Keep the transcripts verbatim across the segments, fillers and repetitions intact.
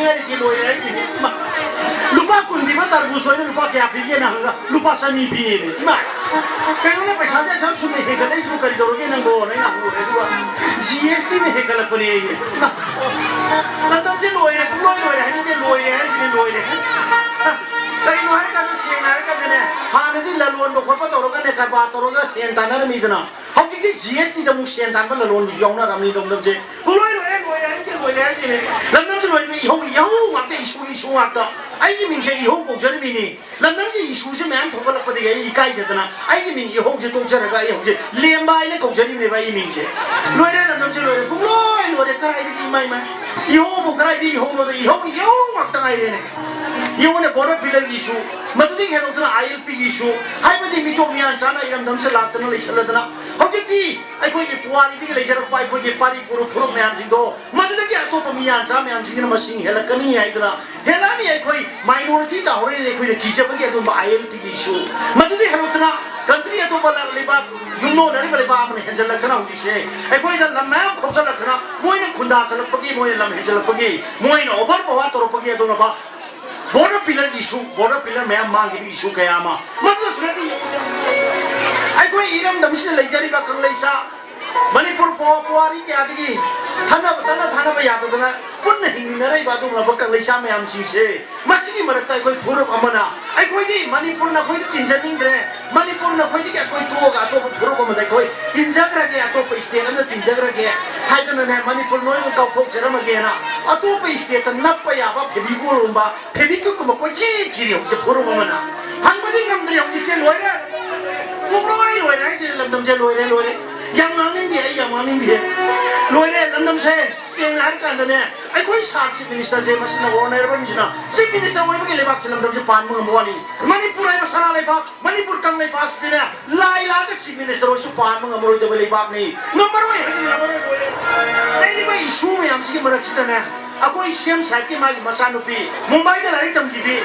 ꯑꯩꯗꯤ ꯂꯣꯏꯔꯦ ꯍꯥꯏꯁꯤꯅꯤ꯫ ꯏꯃꯥ, ꯂꯨꯄꯥ ꯀꯨꯟ ꯄꯤꯕ ꯇꯔꯕꯨꯖ ꯑꯣꯏꯅ ꯂꯨꯄꯥ ꯀꯌꯥ ꯄꯤꯒꯦꯅ ꯍꯪꯉꯒ ꯂꯨꯄꯥ ꯆꯅꯤ ꯄꯤꯌꯦꯅꯦ꯫ ꯏꯃꯥ, ꯀꯩꯅꯣꯅꯦ, ꯄꯩꯁꯥꯁꯦ ꯑꯁꯨꯛ ꯌꯥꯝ ꯁꯨꯝꯅ ꯍꯦꯟꯒꯠꯂꯛꯏꯁꯤꯕꯨ ꯀꯔꯤ ꯇꯧꯔꯒꯦ ꯅꯪꯕꯣ? ꯑꯩꯅ ꯍꯪꯉꯨꯔꯦ꯫ ꯑꯗꯨꯒ ꯖꯤ ꯑꯦꯁ ꯇꯤꯅ ꯍꯦꯟꯒꯠꯂꯛꯄꯅꯦ ꯑꯩꯁꯦ꯫ ꯏꯃꯥ, ꯃꯇꯝꯁꯦ ꯂꯣꯏꯔꯦ, ꯄꯨꯡꯂꯣꯏ ꯂꯣꯏꯔꯦ ꯍꯥꯏꯅꯤꯡꯗꯦ, ꯂꯣꯏꯔꯦ ꯍꯥꯏꯁꯤꯅꯦ, ꯂꯣꯏꯔꯦ꯫ ꯀꯔꯤꯅꯣ ꯍꯥꯏꯔꯀꯥꯟꯗ, ꯁꯦꯡꯅ ꯍꯥꯏꯔꯀꯥꯟꯗꯅꯦ, ꯍꯥꯟꯅꯗꯤ ꯂꯂꯣꯟꯕ ꯈꯣꯠꯄ ꯇꯧꯔꯒꯅꯦ, ꯀꯔꯕꯥꯔ ꯇꯧꯔꯒ ꯁꯦꯟ ꯇꯥꯟꯅꯔꯝꯃꯤꯗꯅ, ꯍꯧꯖꯤꯛꯇꯤ ꯖꯤ ꯑꯦꯁ ꯇꯤꯗ ꯑꯃꯨꯛ ꯁꯦꯟ ꯇꯥꯟꯕ ꯂꯂꯣꯟꯕꯁꯨ ꯌꯥꯎꯅꯔꯝꯃꯤ ꯂꯝꯗꯝꯁꯦ꯫ ꯄꯨꯡꯂꯣꯏ ꯂꯣꯏꯔꯦ, ꯂꯣꯏꯔꯦ ꯍꯥꯏꯔꯤꯁꯦ, ꯂꯣꯏꯔꯦ ꯍꯥꯏꯔꯤꯁꯤꯅꯦ꯫ ꯂꯝꯗꯝꯁꯤ ꯂꯣꯏꯔꯤꯕ ꯏꯍꯧ, ꯏꯍꯧ ꯉꯥꯛꯇ, ꯏꯁꯨ, ꯏꯁꯨ ꯉꯥꯛꯇ꯫ ꯑꯩꯒꯤ ꯃꯤꯡꯁꯦ ꯏꯍꯧ ꯀꯧꯖꯔꯤꯃꯤꯅꯤ꯫ ꯂꯝꯗꯝꯁꯤ ꯏꯁꯨꯁꯦ ꯃꯌꯥꯝ ꯊꯣꯛꯒꯠꯂꯛꯄꯗꯒꯤ ꯑꯩ ꯏꯀꯥꯏꯖꯗꯅ ꯑꯩꯒꯤ ꯃꯤꯡ ꯏꯍꯧꯁꯦ ꯇꯣꯛꯆꯔꯒ ꯑꯩ ꯍꯧꯖꯤꯛ ꯂꯦꯝꯕ ꯍꯥꯏꯅ ꯀꯧꯖꯔꯤꯕꯅꯦꯕ ꯑꯩꯒꯤ ꯃꯤꯡꯁꯦ꯫ ꯂꯣꯏꯔꯦ, ꯂꯝꯗꯝꯁꯦ ꯂꯣꯏꯔꯦ, ꯄꯨꯡꯂꯣꯏ ꯂꯣꯏꯔꯦ꯫ ꯀꯗꯥꯏꯗꯒꯤ ꯏꯃꯥ, ꯏꯃꯥ, ꯏꯍꯧꯕꯨ ꯀꯗꯥꯏꯗꯒꯤ ꯏꯍꯧꯅꯣꯗ, ꯏꯍꯧ, ꯏꯍꯧ ꯉꯥꯛꯇ ꯉꯥꯏꯔꯦꯅꯦ꯫ ꯌꯦꯡꯉꯨꯅꯦ, ꯕꯣꯔꯗꯔ ꯄꯤꯂꯔꯒꯤ ꯏꯁꯨ, ꯃꯗꯨꯗꯒꯤ ꯍꯦꯟꯗꯣꯛꯇꯅ ꯑꯥꯏ ꯑꯦꯜ ꯄꯤꯒꯤ ꯏꯁꯨ, ꯍꯥꯏꯕꯗꯤ ꯃꯤꯇꯣꯞ ꯃꯤꯌꯥꯟ ꯆꯥꯅ ꯏꯔꯝꯗꯝꯁꯤꯗ ꯂꯥꯛꯇꯅ ꯂꯩꯁꯜꯂꯗꯅ ꯍꯧꯖꯤꯛꯇꯤ ꯑꯩꯈꯣꯏꯒꯤ ꯄꯨꯋꯥꯔꯤꯗꯒꯤ ꯂꯩꯖꯔꯛꯄ ꯑꯩꯈꯣꯏꯒꯤ ꯄꯥꯔꯤ ꯄꯨꯔꯨ ꯐꯨꯔꯨꯞ ꯃꯌꯥꯝꯁꯤꯡꯗꯣ, ꯃꯗꯨꯗꯒꯤ ꯑꯇꯣꯞꯄ ꯃꯤꯌꯥꯟꯆꯥ ꯃꯌꯥꯝꯁꯤꯡꯁꯤꯅ ꯃꯁꯤꯡ ꯍꯦꯜꯂꯛꯀꯅꯤ ꯍꯥꯏꯗꯅ, ꯍꯦꯜꯂꯛꯑꯅꯤ, ꯑꯩꯈꯣꯏ ꯃꯥꯏꯅꯣꯔꯤꯇꯤ ꯇꯥꯍꯧꯔꯦꯅ ꯑꯩꯈꯣꯏꯅ ꯀꯤꯖꯕꯒꯤ ꯑꯗꯨꯝꯕ ꯑꯥꯏ ꯑꯦꯜ ꯄꯤꯒꯤ ꯏꯁꯨ, ꯃꯗꯨꯗꯤ ꯍꯦꯜꯂꯛꯇꯅ ꯀꯟꯇ꯭ꯔꯤ ꯑꯇꯣꯞꯄ ꯂꯩꯕꯥꯛ, ꯌꯨꯝꯂꯣꯟꯅꯔꯤꯕ ꯂꯩꯕꯥꯛ ꯑꯃꯅ ꯍꯦꯟꯖꯜꯂꯛꯇꯅ ꯍꯧꯖꯤꯛꯁꯦ ꯑꯩꯈꯣꯏꯗ ꯂꯝ ꯃꯌꯥꯝ ꯈꯣꯝꯖꯜꯂꯛꯇꯅ ꯃꯣꯏꯅ ꯈꯨꯟꯗꯥꯁꯜꯂꯛꯄꯒꯤ, ꯃꯣꯏꯅ ꯂꯝ ꯍꯦꯟꯖꯜꯂꯛꯄꯒꯤ, ꯃꯣꯏꯅ ꯑꯣꯚꯔ ꯄꯋꯥꯔ ꯇꯧꯔꯛꯄꯒꯤ ꯑꯗꯨꯒꯨꯝꯂꯕ ꯕꯣꯔꯗꯔ ꯄꯤꯂꯔꯒꯤ ꯏꯁꯨ, ꯕꯣꯔꯗꯔ ꯄꯤꯂꯔ ꯃꯌꯥꯝ ꯃꯥꯡꯈꯤꯕꯒꯤ ꯏꯁꯨ ꯀꯌꯥ ꯑꯃ, ꯃꯗꯨꯗꯁꯨ ꯅꯠꯇꯦ, ꯌꯦꯡꯉꯨꯁꯦ꯫ ꯑꯩꯈꯣꯏ ꯏꯔꯝꯗꯝꯁꯤꯗ ꯂꯩꯖꯔꯤꯕ ꯀꯪꯂꯩꯁꯥ, ꯃꯅꯤꯄꯨꯔ ꯄꯨꯋꯥ-, ꯄꯨꯋꯥꯔꯤ ꯀꯌꯥꯗꯒꯤ ꯊꯟꯅꯕ, ꯇꯠꯅ ꯊꯥꯅꯕ ꯌꯥꯗꯗꯅ ꯄꯨꯟꯅ ꯍꯤꯡꯃꯤꯟꯅꯔꯛꯏꯕ ꯑꯗꯨꯒꯨꯝꯂꯕ ꯀꯪꯂꯩꯁꯥ ꯃꯌꯥꯝꯁꯤꯡꯁꯦ, ꯃꯁꯤꯒꯤ ꯃꯔꯛꯇ ꯑꯩꯈꯣꯏ ꯐꯨꯔꯨꯞ ꯑꯃꯅ, ꯑꯩꯈꯣꯏꯗꯤ ꯃꯅꯤꯄꯨꯔ ꯅꯈꯣꯏꯗ ꯇꯤꯟꯖꯅꯤꯡꯗ꯭ꯔꯦ, ꯃꯅꯤꯄꯨꯔ ꯅꯈꯣꯏꯗꯒꯤ ꯑꯩꯈꯣꯏ ꯇꯣꯛꯑꯒ ꯑꯇꯣꯞꯄ ꯐꯨꯔꯨꯞ ꯑꯃꯗ ꯑꯩꯈꯣꯏ ꯇꯤꯟꯖꯈ꯭ꯔꯒꯦ, ꯑꯇꯣꯞꯄ ꯏꯁꯇꯦꯠ ꯑꯃꯗ ꯇꯤꯟꯖꯈ꯭ꯔꯒꯦ ꯍꯥꯏꯗꯅꯅꯦ, ꯃꯅꯤꯄꯨꯔ ꯅꯣꯏꯕꯨ ꯀꯥꯎꯊꯣꯛꯆꯔꯝꯃꯒꯦꯅ ꯑꯇꯣꯞꯄ ꯏꯁꯇꯦꯠꯇ ꯅꯞꯄ ꯌꯥꯕ ꯐꯦꯕꯤꯀꯣꯜꯒꯨꯝꯕ, ꯐꯦꯕꯤꯀ꯭ꯋꯤꯛꯀꯨꯝꯕ ꯀꯣꯏꯊꯤ ꯊꯤꯔꯤ ꯍꯧꯖꯤꯛ ꯐꯨꯔꯨꯞ ꯑꯃꯅ꯫ ꯐꯪꯕꯗꯤ ꯉꯝꯗ꯭ꯔꯤ ꯍꯧꯖꯤꯛꯁꯦ, ꯂꯣꯏꯔꯦ꯫ ꯄꯨꯡꯂꯣꯏ ꯂꯣꯏꯔꯦ ꯍꯥꯏꯁꯦ, ꯂꯝꯗꯝꯁꯦ ꯂꯣꯏꯔꯦ, ꯂꯣꯏꯔꯦ꯫ ꯌꯥꯝ ꯉꯥꯡꯅꯤꯡꯗꯦ, ꯑꯩ ꯌꯥꯝ ꯉꯥꯡꯅꯤꯡꯗꯦ꯫ ꯂꯣꯏꯔꯦ ꯂꯝꯗꯝꯁꯦ꯫ ꯁꯦꯡꯅ ꯍꯥꯏꯔꯀꯥꯟꯗꯅꯦ, ꯑꯩꯈꯣꯏ ꯁꯥꯔ ꯆꯤꯐ ꯃꯤꯅꯤꯁꯇꯔꯁꯦ, ꯃꯁꯤꯅ ꯑꯣꯅꯔꯦꯕꯜꯁꯤꯅ ꯆꯤꯐ ꯃꯤꯅꯤꯁꯇꯔ ꯑꯣꯏꯕꯒꯤ ꯂꯩꯕꯥꯛꯁꯦ ꯂꯝꯗꯝꯁꯦ ꯄꯥꯟꯕ ꯉꯝꯕ ꯋꯥꯅꯤ꯫ ꯃꯅꯤꯄꯨꯔ ꯍꯥꯏꯕ ꯁꯅꯥ ꯂꯩꯕꯥꯛ, ꯃꯅꯤꯄꯨꯔ ꯀꯪꯂꯩꯄꯥꯛꯁꯤꯗꯤꯅꯦ, ꯂꯥꯏ ꯂꯥꯛꯑꯒ ꯆꯤꯐ ꯃꯤꯅꯤꯁꯇꯔ ꯑꯣꯏꯁꯨ ꯄꯥꯟꯕ ꯉꯝꯃꯔꯣꯏꯗꯕ ꯂꯩꯕꯥꯛꯅꯤ꯫ ꯉꯝꯃꯔꯣꯏ ꯍꯥꯏꯁꯤꯅꯤ, ꯉꯝꯃꯔꯣꯏ, ꯂꯣꯏꯔꯦ꯫ ꯂꯩꯔꯤꯕ ꯏꯁꯨ ꯃꯌꯥꯝꯁꯤꯒꯤ ꯃꯔꯛꯁꯤꯗꯅꯦ, ꯑꯩꯈꯣꯏ ꯁꯤ ꯑꯦꯝ ꯁꯥꯍꯦꯕꯀꯤ ꯃꯥꯒꯤ ꯃꯆꯥꯅꯨꯄꯤ ꯃꯨꯝꯕꯥꯏꯗ ꯂꯥꯏꯔꯤꯛ ꯇꯝꯈꯤꯕꯤ,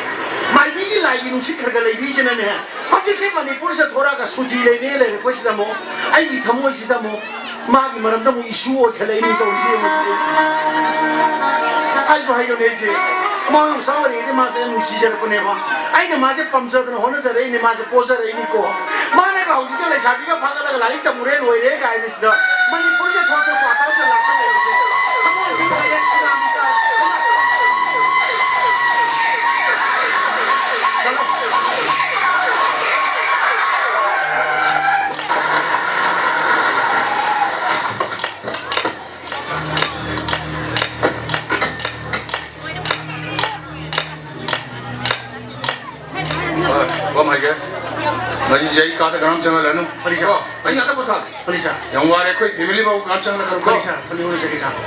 ꯃꯥꯏꯕꯤꯒꯤ ꯂꯥꯏꯒꯤ ꯅꯨꯡꯁꯤꯠ ꯈꯔ ꯈꯔ ꯂꯩꯕꯤꯁꯤꯅꯅꯦ, ꯍꯧꯖꯤꯛꯁꯦ ꯃꯅꯤꯄꯨꯔꯁꯤꯗ ꯊꯣꯔꯛꯑꯒ ꯁꯨꯇꯤ ꯂꯩꯔꯦ, ꯂꯩꯔꯛꯄꯁꯤꯗ ꯑꯃꯨꯛ ꯑꯩꯒꯤ ꯊꯃꯣꯏꯁꯤꯗ ꯑꯃꯨꯛ ꯃꯥꯒꯤ ꯃꯔꯝꯗ ꯑꯃꯨꯛ issue ꯑꯣꯏꯈꯠꯂꯛꯏꯅꯤ ꯇꯧꯔꯤꯁꯦ ꯌꯦꯡꯉꯨ꯫ ꯑꯩꯁꯨ ꯍꯥꯏꯒꯅꯦ ꯑꯩꯁꯦ, ꯃꯥ ꯌꯥꯝ ꯁꯥꯎꯔꯤꯉꯩꯗ ꯃꯥꯁꯦ ꯌꯥꯝ ꯅꯨꯡꯁꯤꯖꯔꯛꯄꯅꯦꯕ꯫ ꯑꯩꯅ ꯃꯥꯁꯦ ꯄꯥꯝꯖꯗꯅ ꯍꯣꯠꯅꯖꯔꯛꯏꯅꯤ, ꯃꯥꯁꯦ ꯄꯣꯖꯔꯛꯏꯅꯤꯀꯣ꯫ ꯃꯥꯅꯒ ꯍꯧꯖꯤꯛꯇ ꯂꯩꯁꯥꯕꯤꯒ ꯐꯥꯒꯠꯂꯒ ꯂꯥꯏꯔꯤꯛ ꯇꯝꯃꯨꯔꯦ ꯂꯣꯏꯔꯦ ꯀꯥꯏꯅ ꯁꯤꯗ ꯃꯅꯤꯄꯨꯔꯁꯦ ꯊꯣꯛꯇ ꯀ꯭ꯋꯥꯇꯔꯁꯦ ꯂꯥꯛꯇ ꯂꯩꯔꯤꯁꯦ꯫ ꯊꯃꯣꯏꯁꯦ ꯂꯣꯏꯔꯦ ꯁꯦꯔꯥꯟ ꯇꯨꯔꯥꯟ꯫ ꯀꯃꯥꯏꯒꯦ? ꯉꯁꯤꯁꯦ ꯑꯩ ꯀꯥꯗ ꯀꯅꯥꯝ ꯆꯪꯍꯜꯂꯅꯨ꯫ ꯐꯅꯤ ꯁꯥꯔ꯫ ꯀꯣ? ꯑꯩ ꯉꯥꯛꯇ ꯄꯣꯊꯥꯒꯦ꯫ ꯐꯅꯤ ꯁꯥꯔ꯫ ꯌꯥꯝ ꯋꯥꯔꯦ, ꯑꯩꯈꯣꯏ family ꯐꯥꯎ ꯀꯅꯥꯝ ꯆꯪꯍꯜꯂꯛꯀꯅꯨ꯫ ꯀꯣ? ꯐꯅꯤ ꯁꯥꯔ, ꯐꯅꯤ, ꯍꯣꯠꯅꯖꯒꯦ ꯁꯥꯔ꯫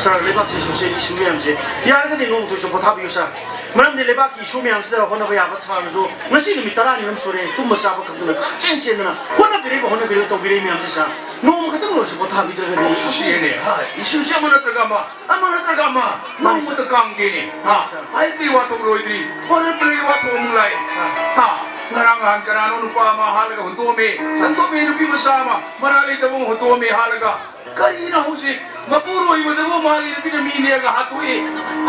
ꯁꯥꯔ, ꯂꯩꯕꯥꯛꯀꯤ social issue ꯃꯌꯥꯝꯁꯦ ꯌꯥꯔꯒꯗꯤ ꯅꯣꯡꯃꯇꯁꯨ ꯄꯣꯊꯥꯕꯤꯌꯨ ꯁꯥꯔ꯫ ꯃꯔꯝꯗꯤ ꯂꯩꯕꯥꯛꯀꯤ issue ꯃꯌꯥꯝꯁꯤꯗ ꯍꯣꯠꯅꯕ ꯌꯥꯕ ꯊꯥꯔꯁꯨ ꯉꯁꯤ ꯅꯨꯃꯤꯠ ꯇꯔꯥꯅꯤ ꯑꯃ ꯁꯨꯔꯦ, ꯇꯨꯝꯕ ꯆꯥꯕ ꯈꯪꯗꯅ ꯀꯔ ꯆꯦꯟ ꯆꯦꯟꯗꯅ ꯍꯣꯠꯅꯕꯤꯔꯛꯏꯕ, ꯍꯣꯠꯅꯕꯤꯔꯛꯏꯕ, ꯇꯧꯕꯤꯔꯛꯏ ꯃꯌꯥꯝꯁꯦ ꯁꯥꯔ, ꯅꯣꯡꯃ ꯈꯛꯇꯪ ꯑꯣꯏꯔꯁꯨ ꯄꯣꯊꯥꯕꯤꯗ꯭ꯔꯒꯗꯤ꯫ ꯏꯁꯨꯁꯤꯅꯦ, ꯍꯥ, ꯏꯁꯨꯁꯤ ꯑꯃ ꯅꯠꯇ꯭ꯔꯒ ꯑꯃ, ꯑꯃ ꯅꯠꯇ꯭ꯔꯒ ꯑꯃ, ꯃꯥꯅꯤ, ꯅꯣꯡꯃꯇ ꯁꯥꯔ꯫ ꯀꯥꯡꯗꯦꯅꯦ꯫ ꯍꯥ, ꯃꯥꯅꯤ, ꯁꯥꯔ꯫ ꯍꯥꯏꯕꯒꯤ ꯋꯥꯊꯣꯛ ꯂꯣꯏꯗ꯭ꯔꯤ, ꯍꯣꯔꯦꯟ ꯋꯥꯊꯣꯛ ꯑꯃꯨꯛ ꯂꯥꯛꯑꯦ꯫ ꯁꯥꯔ꯫ ꯍꯥ, ꯉꯔꯥꯡ ꯅꯍꯥꯟ ꯀꯅꯥꯅꯣ ꯅꯨꯄꯥ ꯑꯃ ꯍꯥꯠꯂꯒ ꯍꯨꯟꯇꯣꯛꯑꯝꯃꯦ, ꯁꯥꯔ꯫ ꯍꯨꯟꯇꯣꯛꯑꯝꯃꯦ, ꯅꯨꯄꯤ ꯃꯆꯥ ꯑꯃ ꯃꯔꯥꯜ ꯂꯩꯇꯕ ꯑꯃ ꯍꯨꯟꯇꯣꯛꯑꯝꯃꯦ ꯍꯥꯠꯂꯒ꯫ ꯀꯔꯤꯅꯣ ꯍꯧꯖꯤꯛ ꯃꯄꯨꯔꯣꯏꯕꯗꯕꯨ ꯃꯥꯒꯤ ꯅꯨꯄꯤꯅ ꯃꯤ ꯅꯦꯛꯑꯒ ꯍꯥꯠꯇꯣꯛꯑꯦ?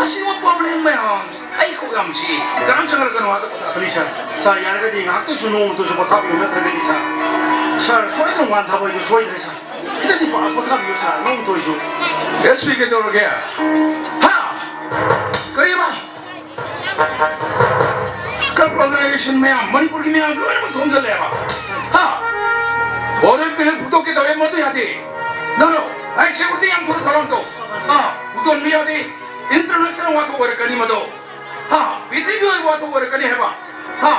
ꯑꯁꯤꯒꯨꯝꯕ problem ꯃꯌꯥꯝꯁꯦ ꯑꯩ ꯀꯣꯛ ꯌꯥꯝ ꯆꯤꯛꯏ꯫ ꯀꯅꯥꯝ ꯆꯪꯍꯜꯂꯛꯀꯅꯨ ꯍꯥꯏꯕ ꯄꯣꯊꯥ꯫ ꯐꯅꯤ ꯁꯥꯔ꯫ ꯁꯥꯔ, ꯌꯥꯔꯒꯗꯤ ꯉꯥꯏꯍꯥꯛꯇꯁꯨ ꯅꯣꯡꯃꯇꯁꯨ ꯄꯣꯊꯥꯕꯤꯌꯨ, ꯅꯠꯇ꯭ꯔꯒꯗꯤ ꯁꯥꯔ, ꯁꯥꯔ, ꯁꯣꯏꯗꯅ ꯋꯥꯟ ꯊꯥꯕ ꯍꯥꯏꯗꯨ ꯁꯣꯏꯗ꯭ꯔꯦ ꯁꯥꯔ꯫ ꯈꯤꯇꯪꯗꯤ ꯄꯥ-, ꯄꯣꯊꯥꯕꯤꯌꯨ ꯁꯥꯔ, ꯅꯣꯡꯃꯇ ꯑꯣꯏꯁꯨ꯫ ꯑꯦꯁ ꯄꯤ ꯀꯩꯗꯧꯔꯒꯦ? ꯍꯥ? ꯀꯔꯤꯕ? ꯀꯔꯞ organization ꯃꯌꯥꯝ, ꯃꯅꯤꯄꯨꯔꯒꯤ ꯃꯌꯥꯝ ꯂꯣꯏꯅꯃꯛ ꯊꯣꯝꯖꯜꯂꯦꯕ꯫ ꯍꯥ? Border ꯄꯤꯔ ꯐꯨꯛꯇꯣꯛꯀꯦ ꯇꯧꯋꯦ, ꯃꯗꯨ ꯌꯥꯗꯦ꯫ No, no. ꯑꯩ security ꯌꯥꯝ ꯊꯨꯅ ꯊꯧꯔꯥꯡ ꯇꯧ꯫ ꯑꯥ, ꯐꯨꯛꯇꯣꯛꯍꯟꯕ ꯌꯥꯗꯦ꯫ International ꯋꯥꯊꯣꯛ ꯑꯣꯏꯔꯛꯀꯅꯤ ꯃꯗꯣ꯫ ꯍꯥ? ꯄ꯭ꯔꯤꯊꯤꯕꯤ ꯑꯣꯏꯕ ꯋꯥꯊꯣꯛ ꯑꯣꯏꯔꯛꯀꯅꯤ ꯍꯥꯏꯕ꯫ ꯍꯥ?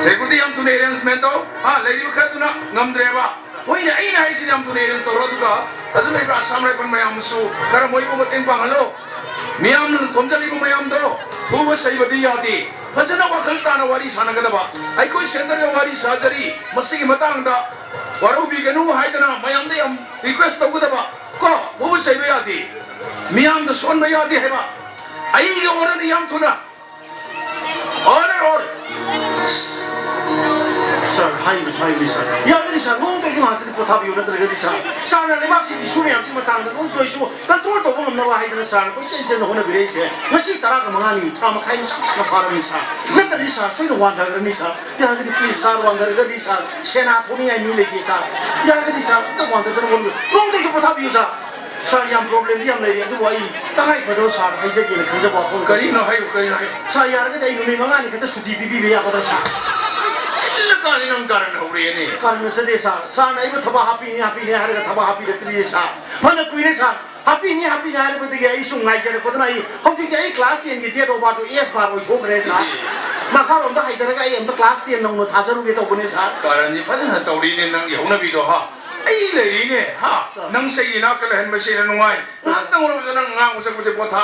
Security ꯌꯥꯝ ꯊꯨꯅ arrangement ꯇꯧ꯫ ꯍꯥ? ꯂꯩꯔꯤꯕ ꯈꯔꯗꯨꯅ ꯉꯝꯗ꯭ꯔꯦꯕ꯫ ꯍꯣꯏꯅꯦ, ꯑꯩꯅ ꯍꯥꯏꯁꯤꯅ ꯌꯥꯝ ꯊꯨꯅ arrange ꯇꯧꯔꯣ, ꯑꯗꯨꯒ ꯑꯗꯨ ꯂꯩꯕ Assam Rifle ꯃꯌꯥꯝꯁꯨ ꯈꯔ ꯃꯣꯏꯕꯨ ꯃꯇꯦꯡ ꯄꯥꯡꯍꯜꯂꯣ꯫ ꯃꯤꯌꯥꯝꯅ ꯊꯣꯝꯖꯜꯂꯤꯕ ꯃꯌꯥꯝꯗꯣ ꯐꯨꯕ ꯆꯩꯕꯗꯤ ꯌꯥꯗꯦ꯫ ꯐꯖꯅ ꯋꯥꯈꯜ ꯇꯥꯅ ꯋꯥꯔꯤ ꯁꯥꯟꯅꯒꯗꯕ꯫ ꯑꯩꯈꯣꯏ centre ꯒ ꯋꯥꯔꯤ ꯁꯥꯖꯔꯤ, ꯃꯁꯤꯒꯤ ꯃꯇꯥꯡꯗ ꯋꯥꯔꯧꯕꯤꯒꯅꯨ ꯍꯥꯏꯗꯅ ꯃꯌꯥꯝꯗ ꯌꯥꯝ request ꯇꯧꯒꯗꯕ꯫ ꯀꯣ, ꯐꯨꯕ ꯆꯩꯕ ꯌꯥꯗꯦ, ꯃꯤꯌꯥꯝꯗ ꯁꯣꯟꯕ ꯌꯥꯗꯦ ꯍꯥꯏꯕ꯫ ꯑꯩꯒꯤ order ꯅꯤ ꯌꯥꯝ ꯊꯨꯅ꯫ Order, order. ꯁꯥꯔ, ꯍꯥꯏꯔꯤꯕꯁꯨ ꯍꯥꯏꯕꯅꯤ ꯁꯥꯔ꯫ ꯌꯥꯔꯒꯗꯤ ꯁꯥꯔ, ꯅꯣꯡꯃꯇ ꯑꯣꯏꯁꯨ ꯉꯥꯏꯍꯥꯛꯇꯗꯤ ꯄꯣꯊꯥꯕꯤꯌꯨ, ꯅꯠꯇ꯭ꯔꯒꯗꯤ ꯁꯥꯔ, ꯁꯥꯔꯅ ꯂꯩꯕꯥꯛꯁꯤꯒꯤ ꯏꯁꯨ ꯃꯌꯥꯝꯁꯤ ꯃꯇꯥꯡꯗ ꯅꯣꯡꯃꯇ ꯑꯣꯏꯁꯨ ꯀꯟꯇ꯭ꯔꯣꯜ ꯇꯧꯕ ꯉꯝꯅꯕ ꯍꯥꯏꯗꯅ ꯁꯥꯔꯅ ꯀꯣꯏꯆꯦꯟ ꯆꯦꯟꯅ ꯍꯣꯠꯅꯕꯤꯔꯛꯏꯁꯦ ꯉꯁꯤ ꯇꯔꯥꯒ ꯃꯉꯥꯅꯤ, ꯊꯥ ꯃꯈꯥꯏ ꯃꯆꯥ ꯃꯆꯥ ꯐꯥꯔꯝꯅꯤ ꯁꯥꯔ꯫ ꯅꯠꯇ꯭ꯔꯗꯤ ꯁꯥꯔ, ꯁꯣꯏꯗꯅ ꯋꯥꯟꯊꯈ꯭ꯔꯅꯤ ꯁꯥꯔ꯫ ꯌꯥꯔꯒꯗꯤ ꯄ꯭ꯂꯤꯖ ꯁꯥꯔ, ꯋꯥꯟꯊꯔꯒꯗꯤ ꯁꯥꯔ, ꯁꯦꯅꯥ ꯊꯣꯛꯅꯤꯡꯉꯥꯏ ꯃꯤ ꯂꯩꯇꯦ ꯁꯥꯔ꯫ ꯌꯥꯔꯒꯗꯤ ꯁꯥꯔ, ꯑꯝꯇ ꯋꯥꯟꯊꯗꯅ ꯍꯣꯠꯅꯕꯤꯌꯨ, ꯅꯣꯡꯃꯇ ꯑꯣꯏꯁꯨ ꯄꯣꯊꯥꯕꯤꯌꯨ ꯁꯥꯔ꯫ ꯁꯥꯔ, ꯌꯥꯝ ꯄ꯭ꯔꯣꯕ꯭ꯂꯦꯝꯗꯤ ꯌꯥꯝ ꯂꯩꯔꯦ, ꯑꯗꯨꯕꯨ ꯑꯩ ꯇꯉꯥꯏ ꯐꯗꯕ ꯁꯥꯔ ꯍꯥꯏꯖꯒꯦꯅ ꯈꯟꯖꯕ ꯋꯥꯐꯝ ꯈꯔ꯫ ꯀꯔꯤꯅꯣ ꯍꯥꯏꯌꯨ, ꯀꯔꯤꯅꯣ ꯍꯥꯏꯌꯨ꯫ ꯁꯥꯔ, ꯌꯥꯔꯒꯗꯤ ꯑꯩ ꯅꯨꯃꯤꯠ ꯃꯉꯥꯅꯤ ꯈꯛꯇ ꯁꯨꯇꯤ ꯄꯤꯕꯤꯕ ꯌꯥꯒꯗ꯭ꯔꯥ ꯁꯥꯔ? ꯆꯤꯜꯂꯀꯥꯟꯗꯤ ꯅꯪ ꯀꯥꯔꯟ ꯍꯧꯔꯛꯑꯦꯅꯦ꯫ ꯀꯥꯔꯟ ꯅꯠꯆꯗꯦ ꯁꯥꯔ, ꯁꯥꯔꯅ ꯑꯩꯕꯨ ꯊꯕꯛ ꯍꯥꯞꯄꯤꯅꯤ ꯍꯥꯞꯄꯤꯅꯤ ꯍꯥꯏꯔꯒ ꯊꯕꯛ ꯍꯥꯞꯄꯤꯔꯛꯇ꯭ꯔꯤꯌꯦ ꯁꯥꯔ꯫ ꯐꯅ ꯀꯨꯏꯔꯦ ꯁꯥꯔ, ꯍꯥꯞꯄꯤꯅꯤ ꯍꯥꯞꯄꯤꯅꯤ ꯍꯥꯏꯔꯛꯄꯗꯒꯤ ꯑꯩ ꯁꯨꯝ ꯉꯥꯏꯖꯔꯛꯄꯗꯨꯅ ꯑꯩ ꯍꯧꯖꯤꯛꯇꯤ ꯑꯩ ꯀ꯭ꯂꯥꯁ ꯇꯦꯟꯒꯤ ꯗꯦꯠ ꯑꯣꯐ ꯕꯥꯔꯠꯇꯨ ꯑꯦꯁ ꯕꯥꯔ ꯑꯣꯏꯊꯣꯛꯈ꯭ꯔꯦ ꯁꯥꯔ꯫ ꯃꯈꯥꯔꯣꯝꯗ ꯍꯥꯏꯊꯔꯒ ꯑꯩ ꯑꯝꯇ ꯀ꯭ꯂꯥꯁ ꯇꯦꯟ ꯅꯧꯅ ꯊꯥꯖꯔꯨꯒꯦ ꯇꯧꯕꯅꯦ ꯁꯥꯔ꯫ ꯀꯥꯔꯟꯗꯤ ꯐꯖꯅ ꯇꯧꯔꯤꯅꯦ ꯅꯪꯒꯤ ꯍꯧꯅꯕꯤꯗꯣ ꯍꯥ꯫ ꯑꯩ ꯂꯩꯔꯤꯅꯦ ꯍꯥ꯫ ꯁꯥꯔ꯫ ꯅꯪ ꯆꯩꯒꯤ ꯏꯅꯥꯛꯇ ꯂꯩꯍꯟꯕꯁꯦ ꯍꯦꯟꯅ ꯅꯨꯡꯉꯥꯏ꯫ ꯉꯥꯏꯍꯥꯛꯇꯪ ꯑꯣꯏꯔꯕꯁꯨ ꯅꯪ ꯉꯥꯡꯕ ꯁꯛꯄꯁꯦ ꯄꯣꯊꯥ